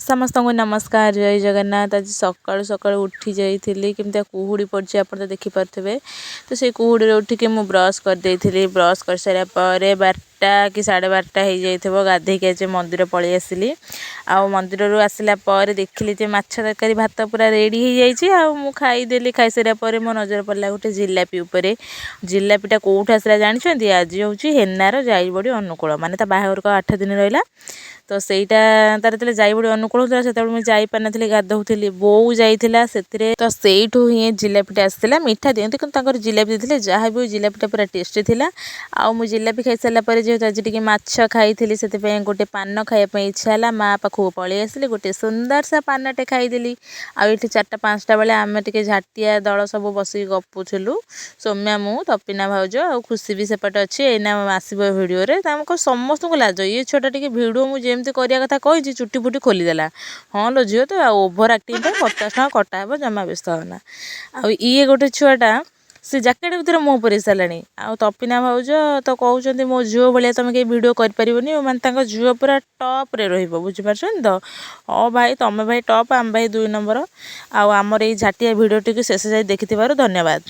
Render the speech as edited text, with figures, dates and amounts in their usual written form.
ସମସ୍ତଙ୍କୁ ନମସ୍କାର, ଜୟ ଜଗନ୍ନାଥ। ଆଜି ସକାଳୁ ସକାଳୁ ଉଠି ଯାଇଥିଲି। କେମିତିଆ କୁହୁଡ଼ି ପଡ଼ିଛି, ଆପଣ ତ ଦେଖିପାରୁଥିବେ। ତ ସେଇ କୁହୁଡ଼ିରେ ଉଠିକି ମୁଁ ବ୍ରସ୍ କରିଦେଇଥିଲି। ବ୍ରସ୍ କରିସାରିବା ପରେ 12ଟା କି 12:30 ହେଇଯାଇଥିବ, ଗାଧେଇକି ଆଜି ମନ୍ଦିର ପଳେଇ ଆସିଲି। ଆଉ ମନ୍ଦିରରୁ ଆସିଲା ପରେ ଦେଖିଲି ଯେ ମାଛ ତରକାରୀ ଭାତ ପୁରା ରେଡ଼ି ହେଇଯାଇଛି ଆଉ ମୁଁ ଖାଇଦେଲି। ଖାଇସାରିବା ପରେ ମୋ ନଜର ପଡ଼ିଲା ଗୋଟେ ଜିଲାପି ଉପରେ। ଜିଲାପିଟା କେଉଁଠୁ ଆସିଲା ଜାଣିଛନ୍ତି? ଆଜି ହେଉଛି ହେନାର ଜାଇବଡ଼ି ଅନୁକୂଳ, ମାନେ ତା ବାହାଘରକୁ 8 ଦିନ ରହିଲା। ତ ସେଇଟା ତାର ଯେତେବେଳେ ଜାଇବଡ଼ି ଅନୁକୂଳ ହେଉଥିଲା, ସେତେବେଳେ ମୁଁ ଯାଇପାରିନଥିଲି, ଗାଧୋଉଥିଲି। ବୋଉ ଯାଇଥିଲା ସେଥିରେ। ତ ସେଇଠୁ ହିଁ ଜିଲାପିଟା ଆସିଥିଲା। ମିଠା ଦିଅନ୍ତି, କିନ୍ତୁ ତାଙ୍କର ଜିଲାପି ଦେଇଥିଲେ। ଯାହା ବି ହଉ, ଜିଲାପିଟା ପୁରା ଟେଷ୍ଟି ଥିଲା। ଆଉ ମୁଁ ଜିଲାପି ଖାଇସାରିଲା ପରେ, ଯେହେତୁ ଆଜି ଟିକେ ମାଛ ଖାଇଥିଲି, ସେଥିପାଇଁ ଗୋଟେ ପାନ ଖାଇବା ପାଇଁ ଇଚ୍ଛା ହେଲା। ମା ପାଖକୁ ପଳେଇ ଆସିଲି, ଗୋଟେ ସୁନ୍ଦର ସା ପାନଟେ ଖାଇଦେଲି। ଆଉ ଏଠି 4ଟା 5ଟା ବେଳେ ଆମେ ଟିକେ ଝାଟିଆ ଦଳ ସବୁ ବସିକି ଗପୁଥିଲୁ, ସୌମ୍ୟା, ମୁଁ, ତପିନା ଭାଉଜ ଆଉ ଖୁସି ବି ସେପଟେ ଅଛି, ଏଇନା ଆସିବ ଭିଡ଼ିଓରେ। ତାଙ୍କ ସମସ୍ତଙ୍କୁ ଲାଜ। ଇଏ ଛୁଆଟା ଟିକେ ଭିଡ଼ିଓ ମୁଁ ଯେମିତି କରିବା କଥା କହିଛି, ଚୁଟି ଫୁଟି ଖୋଲିଦେଲା। ହଁ ଲୋ ଝିଅ, ତ ଆଉ ଓଭର ଆକ୍ଟିଂ ପାଇଁ 50 ଟଙ୍କା କଟା ହେବ, ଜମା ବ୍ୟସ୍ତ ହେନା। ଆଉ ଇଏ ଗୋଟେ ଛୁଆଟା, ସେ ଜ୍ୟାକେଟ୍ ଭିତରେ ମୁହଁ ପୁରେଇ ସାରିଲାଣି। ଆଉ ତପିନା ଭାଉଜ ତ କହୁଛନ୍ତି, ମୋ ଝିଅ ଭଳିଆ ତୁମେ କେହି ଭିଡ଼ିଓ କରିପାରିବନି, ମାନେ ତାଙ୍କ ଝିଅ ପୁରା ଟପ୍ରେ ରହିବ, ବୁଝିପାରୁଛନ୍ତି ତ? ହଁ ଭାଇ, ତମେ ଭାଇ ଟପ୍, ଆମେ ଭାଇ ଦୁଇ ନମ୍ବର। ଆଉ ଆମର ଏଇ ଝାଟିଆ ଭିଡ଼ିଓଟିକୁ ଶେଷ ଯାଇ ଦେଖିଥିବାରୁ ଧନ୍ୟବାଦ।